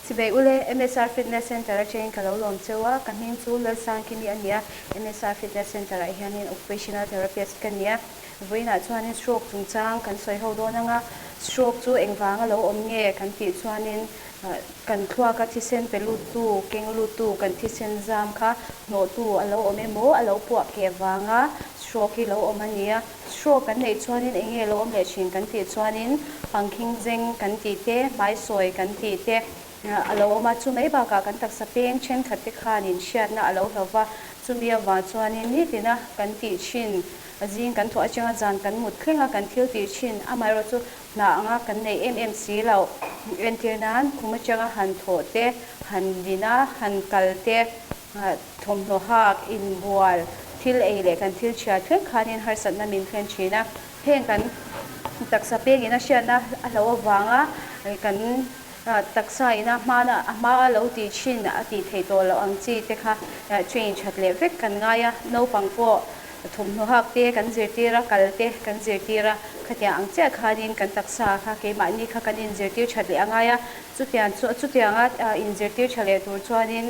Chibai ule, MSR Fitness Centre atangin ka lo lawm cheu a, ka hming chu Lalsangkimi a ni a, MSR Fitness Centre ah hianin Occupational Therapist ka ni a, vawiinah chuanin stroke chungchang kan sawi ho dawn ang a, stroke chu engvanga lo awm nge kan tih chuanin kan thluaka thisen pe luttu, keng luttu kan thisen zam kha hnawhtu a lo awm emaw a lo puah keh vanga stroke hi lo awm a ni a, stroke kan neih chuanin eng nge lo awm leh thin kan tih chuanin pangkhing zeng kan tih te, hmaisawi kan tih te a lo awm a, chu mai bakah kan taksa peng thenkhat te khanin hriatna a lo hlo va, chumi avang chuanin nitina kan tih thin zing kan thawh atanga zan kan mut thleng a kan thil tih thin amaherawhchu chu hna anga kan nei em em si lo entir nan khum atanga han thawh te, han din a, han kal te, thawmhnaw hak, inbual, thil ei leh kan thil chhiat thleng khanin harsatna min thlen thin a. Heng kan taksa pengin a hriatna a hlo avanga kan taksa ina hmana a hmaa lo tih thin a tih theih tawh loh ang chi te kha train that leh vek kan ngai a, naupang pawh thawmhnaw hak te kan zirtir a, kal te kan zirtir a, khatiang ang chiah khanin kan taksa kha keimahni kha kan inzirtir that leh a ngai a, chutiang chu chutianga inzirtir tha leh tur chuanin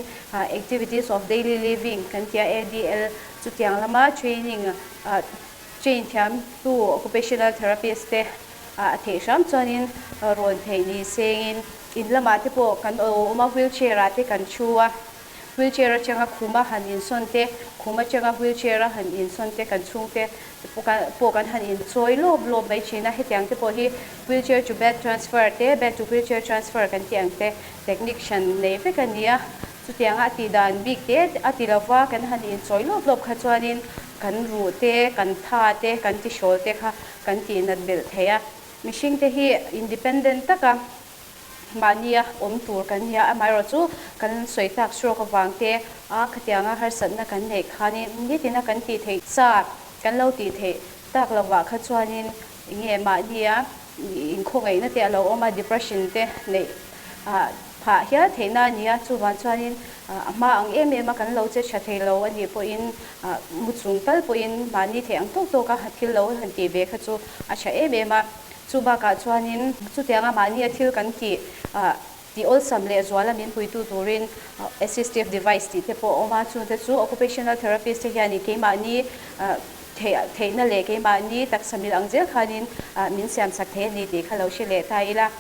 activities of daily living kan tia ADL chutiang lama training Train thiamtu occupational therapist te a theih hram chuanin rawn theih ni sengin in lamah te pawh kan awm a, wheelchair ah te kan thu a, wheelchair atanga khuma han insawn te, khum atanga wheelchair a han insawn te kan chhungte pawh kan han inchawi lawp lawp mai thin a, hetiang te pawh hi wheelchair to bed transfer te, bed to wheelchair transfer kan tih ang te technique hran nei vek a ni a. Chutianga a tih dan bik te a ti lova kan han inchawi lawp lawp kha chuanin kan ruh te, kan tha te, kan tihrawl te kha kan tih nat belh thei a. Mihring te hi independent taka mahnia awm tur kan nia, amaherawh chu kan sawi tak stroke avang te a khatianga harsatna kan neih khanin nitina kan tih theih sa kan lo tih theih tak lovah kha chuanin enge mahnia inkhawngaihna te a lo awm a, depression te neih phah hial theihna a ni a, chuvang chuanin a hma ang em em a kan lo che tha thei lo a nih pawhin mu chung tal pawhin mahni theih ang tawk tawk a thil lo han tih ve kha chu a tha em em a, chu bakah chuanin chutianga mahnia thil kan tih tih awlsam leh zuala min puitu turin assistive device tih te pawh a awm a, chungte chu occupational therapist te hianin keimahni theih theihna leh keimahni taksa mil ang zel khanin min siamsak thei a ni tih kha lo hre leh ta ila.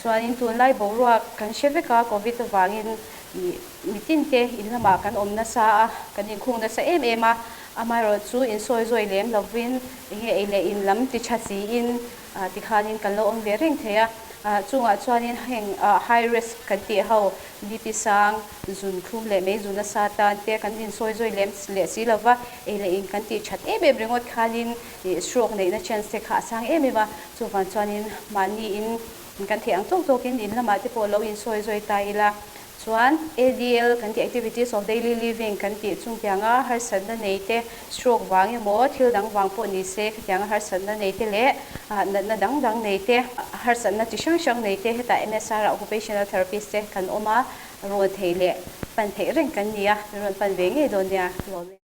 Chuanin tunlai boruak kan hre vek a, Covid avangin mitin te in lamah kan awm nasa a, kan inkhung nasa em em a, amaherawh chu insawi zawi lem lovin enge ei leh in lam ti tha siin tikhanin kan lo awm ve reng thei a. Chungah chuanin heng high risk kan tih ho BP sang, zun thlum leh mei zun nasa tan te kan insawi zawi lem leh si lova, ei leh in kan tih that em em ringawt khanin stroke neihna chance te kha a sang em em a. Chuvang chuanin mahni in kan theih ang tawk tawkin in lamah te pawh lo insawi zawi ta ila. Chuan ADL kan tih activities of daily living kan tih chungtianga harsatna nei te, stroke vang emaw thil dang vang pawh ni se khatianga harsatna nei te leh natna dang dang nei te, harsatna chi hrang hrang nei te hetah MSR ah occupational therapist te kan awm a, rawn theih leh pan theih reng kan ni a, rawn pan ve ngei dawn nia. Lawm e.